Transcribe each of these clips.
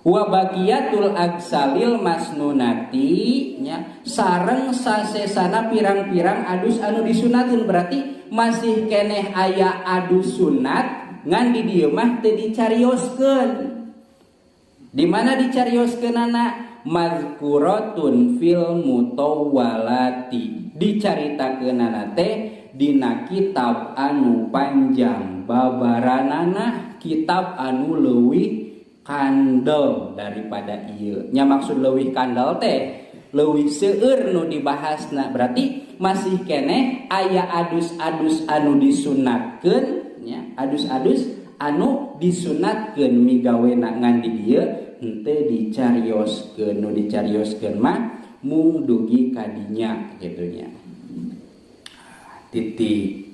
Wa bagiyatul agsalil masnunati nya sareng sasesana pirang-pirang adus anu disunatkeun, berarti masih keneh aya adus sunat ngan di dieu mah teu dicarioskeun. Di mana dicarioskeunana? Mazkuratun fil mutawwalati, dicaritakeunana teh dina kitab anu panjang babaranana, kitab anu leuwih kandel daripada ieu. Nya maksud leuwih kandel teh leuwih seueur nu dibahasna, berarti masih keneh aya adus-adus anu disunatkeun nya, adus-adus anu disunatkeun migawena ngan di dieu henteu dicarioskeun. Nu dicarioskeun mah mung dugi kadinya kitu nya. Titik.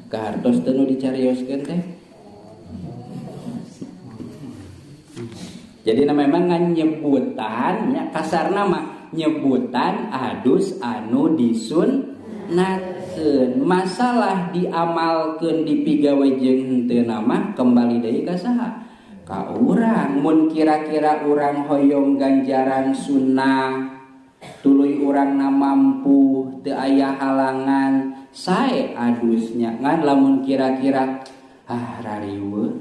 Kahartos teh nu dicarioskeun teh. Jadi na memang ngan nyebutan nya, kasarna mah nyebutan adus anu disunatkeun. Masalah diamalkeun dipigawe jeung henteu mah kembali deui ka saha? Ka urang. Mun kira-kira urang hoyong ganjaran sunnah tuluy urangna mampu teu aya halangan sae adusnya. Ngan lamun kira-kira ah rariweuh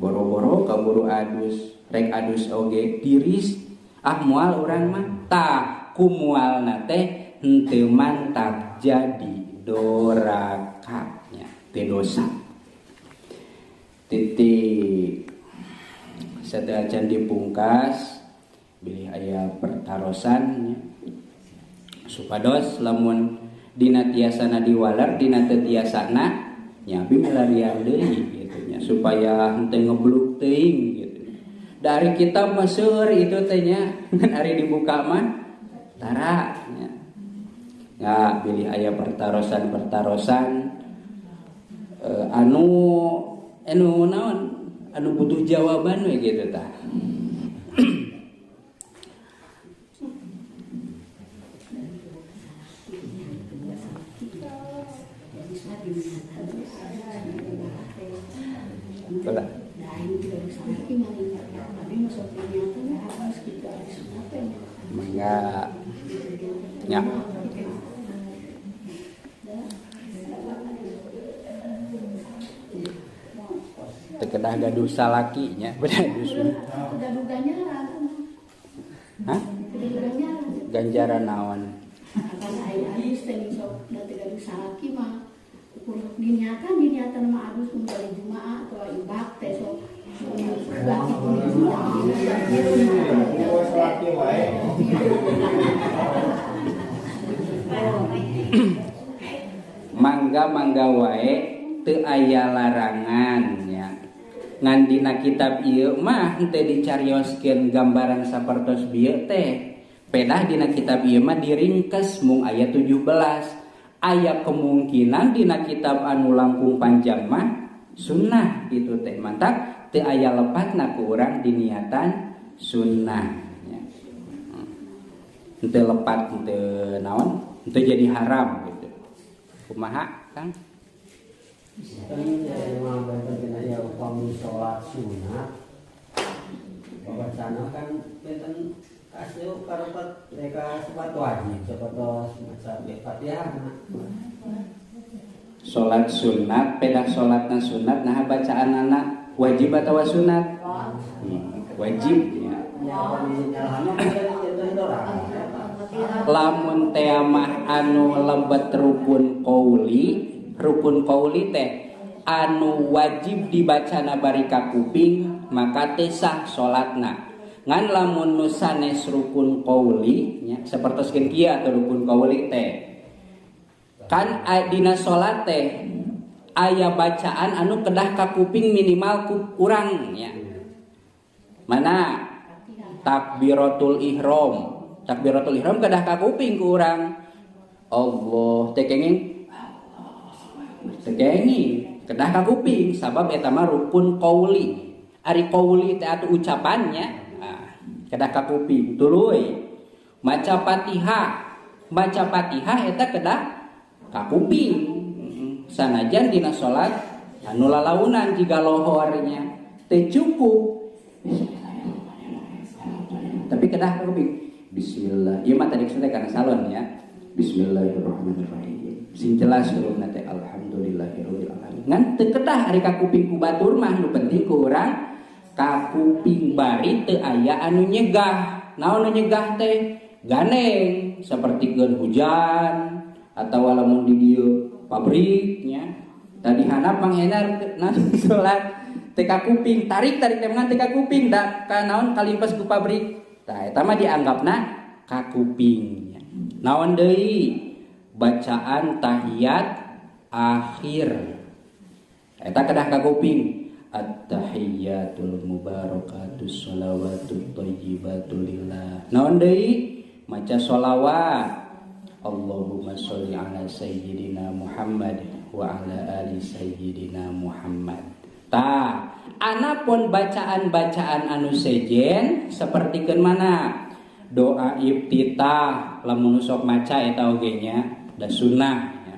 boro-boro kaburu adus, rek adus oge tiris ah moal urang mah, tah kumualna teh henteu mantap jadi doraka nya, teu dosa. Titik. Sateuacan dipungkas bilih aya pertarosan nya. Supados lamun dina tiasana diwaler dina teu tiasana nya abi milarian deui kitu nya, supaya henteu ngebluk teuing gitu. Dari kitab mah seueur itu teh nya, ngan ari dibuka mah tara nya. Nga bilih aya pertarosan-pertarosan anu anu naon anu butuh jawaban we gitu tah. Mangga nya. Teu kedah gaduh salaki nya, bener dusun. Hah? Ganjaran naon? Diniatan mah adus dari Jumaah atau ibak teh sok. Mangga-mangga wae teu aya larangan nya. Ngan dina kitab ieu mah henteu dicarioskeun gambaran sapertos bieu teh. Pedah dina kitab ieu mah diringkes mung aya 17. Aya kemungkinan dina kitab anu langkung panjang mah sunnah itu teh, mantap teu aya lepatna ku urang diniatan sunnah nya. Henteu lepat henteu naon, henteu jadi haram gitu. Kumaha Kang? Upami salat sunat babacana kan benten kasih karopat mereka sepatu wajib sepatu maca Fatihah. Salat sunat pedah salatna sunat nah bacaanana wajib atawa sunat? Wajib ya. Lamun teh mah anu lebet rukun qauli, rukun qauli teh anu wajib dibacana bari ka kuping maka teh sah salatna. Ngan lamun nu sanes rukun qauli nya sapertoskeun kieu atau rukun qauli teh kan dina salat teh aya bacaan anu kedah ka kuping minimal ku urang nya. Mana takbiratul ihram, takbiratul ihram kedah ka kuping ku urang. Allah teh kenging teh kenging kedah ka kuping sabab eta mah rukun qauli. Ari qauli teh atuh ucapannya kedah ka kuping tuluy maca Fatihah, maca Fatihah eta kedah ka kuping sanajan dina salat Anu lalaunan jiga lohornya teu cukup. Tapi kedah kuping. Bismillah. Ieu mah tadi teh kana salon ya. Bismillahirrahmanirrahim. Sing jelas hurufna teh alhamdulillahirabbil alamin. Ngan teu kedah ari ka kuping ku batur mah nu penting ku urang ka kuping bari teu aya anu nyegah. Naon nu nyegah teh? Ganeng sapertikeun hujan atawa lamun di dieu pabriknya. Tadi handap manghenar nah salat teu ka kuping, tarik-tarik teh teu ka kuping da ka naon kalimpas ku pabrik. Tah eta mah dianggapna ka kuping. Naon deui? Bacaan tahiyat akhir. Eta kedah ka kuping. At-tahiyyatul mubarakatus sholawatut thayyibatul lillah. Naon deui? Maca sholawat. Allahumma sholli ala sayyidina Muhammad wa ala ali sayyidina Muhammad. Tah, anapun bacaan-bacaan anu sejen sapertikeun mana? Doa iftitah lamun sok maca eta oge nya da sunnah nya.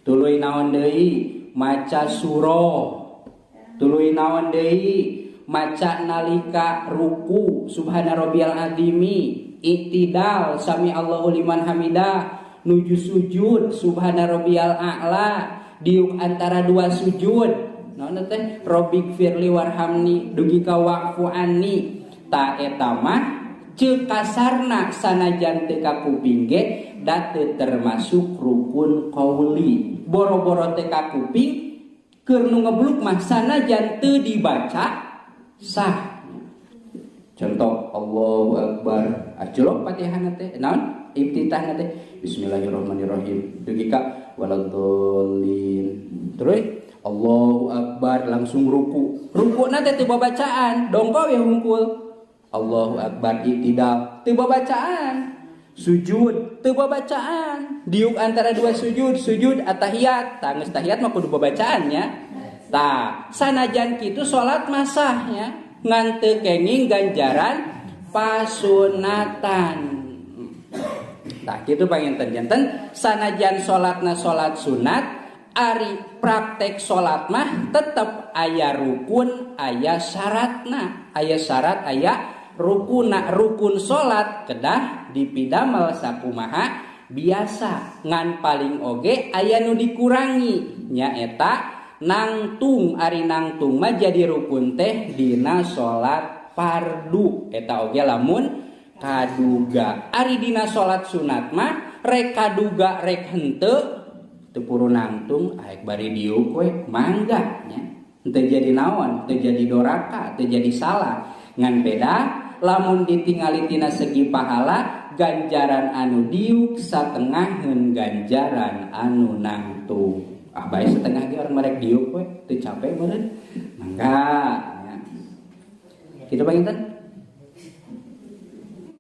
Tuluy naon deui? Maca surah. Tuluy naon deui? Maca nalika ruku subhana rabbiyal azimi, iktidal sami Allahu liman hamidah, nuju sujud subhana rabbiyal a'la, diuk antara dua sujud naon teh rabbik firli warhamni dugi ka wa'fu anni. Ta eta mah ceuk kasarna sanajan teu ka kuping ge da teu termasuk rukun qauli. Boro-boro teu ka kuping keur nu ngebluk mah sanajan teu dibaca sah. Contoh Allahu Akbar, aculok Fatihahna teh naon iftitahna teh bismillahirrahmanirrahim dugi ka waladhdallin. Terus Allahu Akbar langsung ruku. Rukuna teh teu babacaan, dongko we hungkul. Allahu Akbar iktidal teu babacaan. Sujud teu babacaan. Diuk antara dua sujud, sujud atahiyat. Tah geus tahiyat mah kudu babacaan nya. Tah, sanajan kitu salat masahnya ngan teu kenging ganjaran pasunatan. Tah kitu panginten-janten sanajan salatna salat sunat, ari praktek salat mah tetep aya rukun, aya syaratna, aya syarat, aya rukuna. Rukun salat kedah dipidamel sakumaha biasa, ngan paling oge aya nu dikurangi nyaeta nangtung. Ari nangtung mah jadi rukun teh dina salat fardu, eta oge lamun kaduga. Ari dina salat sunat mah rek kaduga rek henteu teu puru nangtung, aek bari diuk we mangga nya, teu jadi naon, teu jadi doraka, teu jadi salah. Ngan beda lamun ditingali tina segi pahala, ganjaran anu diuk satengaheun ganjaran anu nangtung. Ah bae setengah ge orang merek diuk we teu capek meureun. Mangga nya. Kitu panginten.